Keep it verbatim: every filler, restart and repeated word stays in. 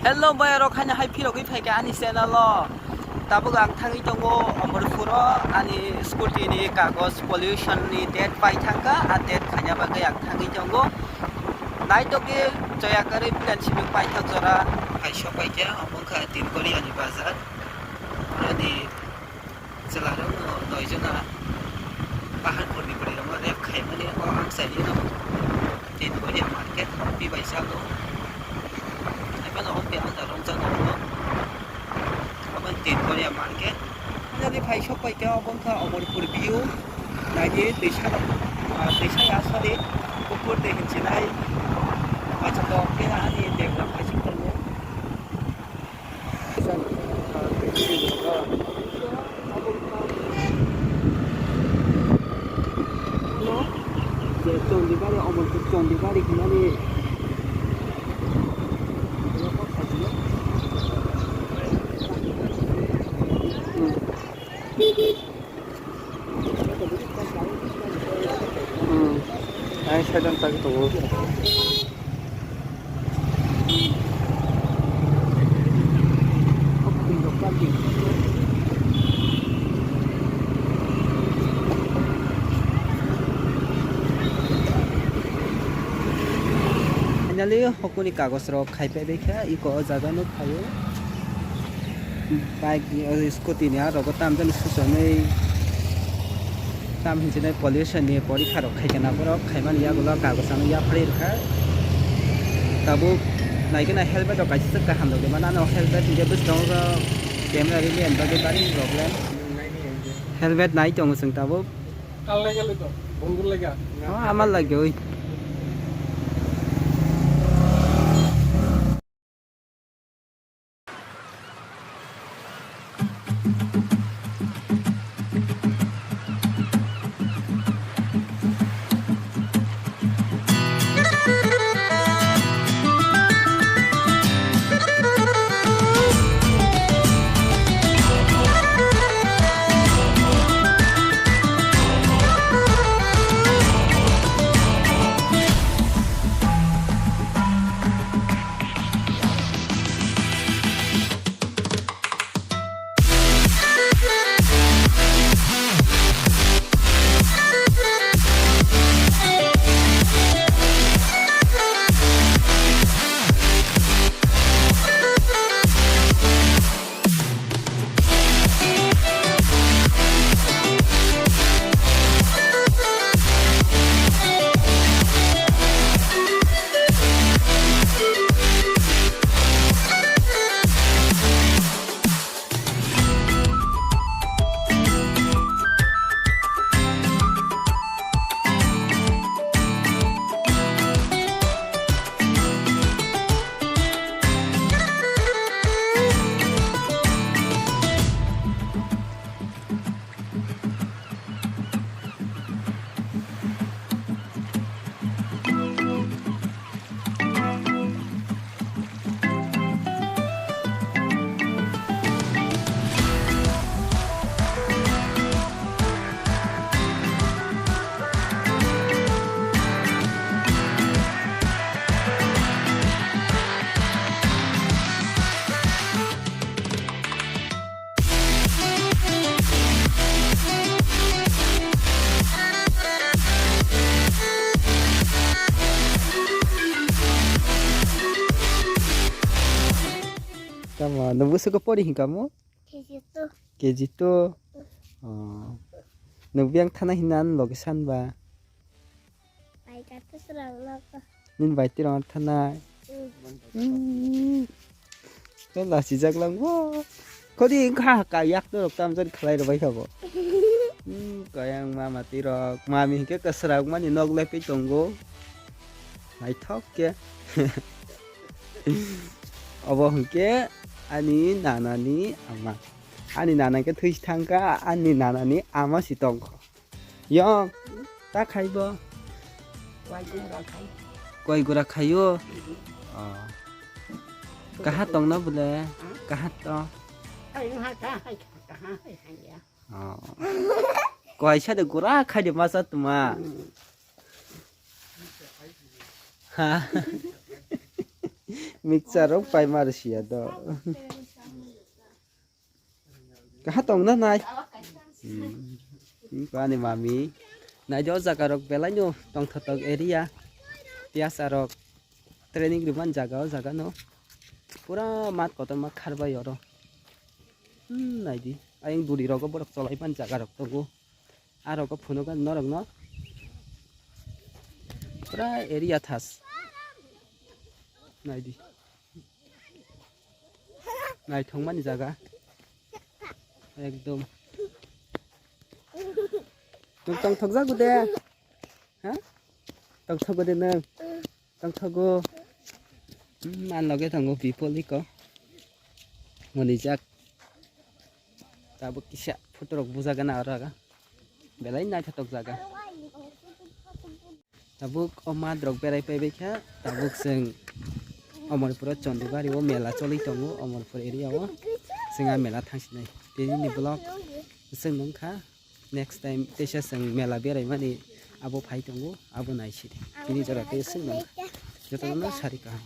Hello, boy, rok haino hai phirogwi phaikha ani channel o. Tabuk ang thangwi tongo Omorpur o, ani scooty ni kagoj pollution ni date pai thangkha, a date khaina bagwi ang thangwi tongo. Naitokdi choya kwrwi plan simi paithak jora hai sok paikha, omo wngkha Tinkoria ni bazar. Ani chwlarokno doijona Paharpurni bwrwirokno rape khaimani o amchaini no Tinkoria market hopni bai chago. Haibano hopni andar romjak no obo Tinkoria market. Jadi phai sok pai khe obo wngkha Omorpur view. Naidi twisa rok, ah, twisa ya sari kupur de hinchinai. Machang khe ani develop khaising tongo. Chondibari, omo Chondibari hinani. Hmm. Ai, saidan tak tongo. Finally, hokuni kagoj rok khai paibai kha, iko o jaga no khaio. Bike ni, o scooty ni aro bo tam jani suchunwi tam hinjinai pollution ni porikha rok khai kana borok khaimani yagulo kagoj ano yapharwi rwkha. Tabuk naikhe na helmet rok kaisa swk kaham rok mano, ano helmet hinkhe bwskango camera rili and bagwi bari problem. Helmet nai tongo chwng tabuk. Oh, ama lagyo oi. Tamo, nwng bwswk pori hinkha mo? K G two. K G two? Oh. Nwng biyang thana hinna ani logi san ba? Bai kha to srang no ko. Nini bai tirong thana. Mm. Mm. To lasi jak lang bo. Kodi kha ka yak to rok tam jan khlai rwbai kha bo. Mm, kayang mama tirok. Mami hinkhe kwsrang mani nok lepi tongo. Naithok khe. Obo hinkhe ani nanani ama. Ani nana khe thwi thangkha, ani nanani ama si tongkha. Yong, ta khaibo? Koi gura khai. Koi gura khaio? Oh. Kaha tongna bole? Ha? Kaha tong? Ai, ha, kaha, kaha, hai, hai, ya. Oh. Koi sa de gura khai de masa tuma. Hmm. Ha? Mixture rok pai mar siya do. Kaha tong na nai. Hmm. Ani mami. Nai do jaga rok belai no tongthotok area. Tiasa rok training riman jaga o jaga no. Pura mat kotor ma kharbai oro. Hmm, nai di. Ayang duri rogo borok cholai man jaga rok tongo. Aro ko phunukha norokno pura area thas. Naidi. Naithokmani jaga. Ekdom. Nwng tongthokjago de? Ha? Tongthogo de nwng? Tongthogo. Hmm, ang loge tongo Bipol iko. Monijak. Tabuk kisa photo rok bujagana oro aga. Belai naithotok jaga. Tabuk o mat rok berai paibai kha. Tabuk chwng Omorpuro Chondibari o mela choli tongo Omorpur area o. Chwng a mela thangsinai. Tini ni vlog chwng nung kha. Next time teisa chwng mela beraimani abo phai tongo, abo naisidi. Tini jora tei chwng nung kha. Jotono sari kaham.